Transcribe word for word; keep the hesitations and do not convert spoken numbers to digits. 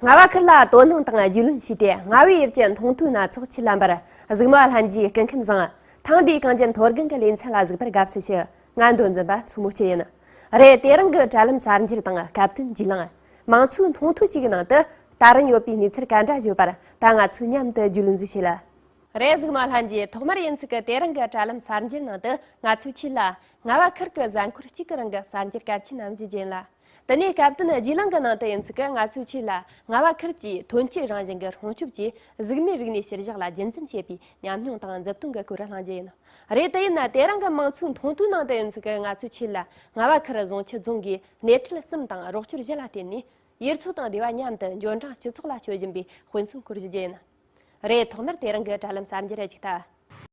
རྔ་བ་ཁུལ་ལ་དོ་སྣང་དང་རྒྱུས་ལོན་བྱས་ཏེ། རྔ་བའི་ཡུལ་གྱི་མཐོང་ཐོས་སྣ་ཚོགས་ཁྱེད་ལ་འབར། གཟིགས་མོ་བ་ལྷན་རྒྱས་སྐུ་ཁམས་བཟང་། ཐེངས་འདིའི་གངས་ཅན་མཐོ་སྒང་གི་ལེ་ཚན་ལ་གཟིགས་པར་དགའ་བསུ་ཞུ། ང་མདོ་འཛིན་པ་མཚོ་མོ་སྐྱིད་ཡིན། རེད། དེ་རིང་གི་དྲ་ལམ་གསར་འགྱུར་དང་སྐབས་བསྟུན་རྒྱུས་ལོན། མང་ཚོགས་མཐོང་ཐོས་བཅས་ཀྱི་ནང་དུ་ད་རུང་ཡོད་པའི་གནས་ཚུལ་ག་འདྲ་ཡོད་པར། ད་ང་ཚོས་མཉམ་དུ་རྒྱུས་ལོན་ཞིག་བྱེད་ལ། རེད། གཟིགས་མོ་བ་ལྷན་རྒྱས། ཐོག་མར་ཡིན་ཚུལ་གྱི་དེ་རིང་གི་དྲ་ལམ་གསར་འགྱུར་ནང་དུ་ང་ཚོས་ཁྱེད་ལ་རྔ་བ་ཁུལ་གྱི་གཟའ་འཁོར་གཅིག་གི་རིང་གི་གསར་འགྱུར་གལ་ཆེན་རྣམས་ཞིག་སྦྱིན་ལ། དེ་ནས་སྐབས་བསྟུན་རྒྱུས་ལོན་གྱི་ནང་དུ་ཡིན་ཚུལ་གྱི་ང་ཚོས་ཁྱེད་ལ་རྔ་བ་ཁུལ་གྱི་ཐོན་སྐྱེད་རང་བཞིན་གྱི་སྲུང་སྐྱོབ་ཀྱིས་གཟུགས་མེད་རིག་གནས་གཞིར་བཞག་ལ་རྒྱུན་འཛིན་བྱེད་པའི་ཉམས་མྱོང་དང་མཛུབ་སྟོན་གྱི་སྐོར་གླེང་རྒྱུ་ཡིན། རེད། དེ་ཡིན་ན་དེ་རིང་གི་མང་ཚོགས་མཐོང་ཐོས་ནང་དུ་ཡིན་ཚུལ་གྱི་ང་ཚོས་ཁྱེད་ལ་རྔ་བ་ཁུལ་བཟང་ཆུ་རྫོང་གིས་སྣེ་ཁྲིད་གསུམ་དང་རོགས་སྐྱོར་བཞི་ལ་བརྟེན་ནས། ཡུལ་ཚོ་དང་སྡེ་བ་མཉམ་དུ་འབྱོར་འབྲིང་སྤྱི་ཚོགས་ལ་སྤྱོད་བཞིན་པའི་དཔེ་མཚོན་སྐོར་ཞུ་རྒྱུ་ཡིན། རེད། ཐོག་མར་དེ་རིང་གི་དྲ་ལམ་གསར་འགྱུར་རེ་ཅིག་ལྟ།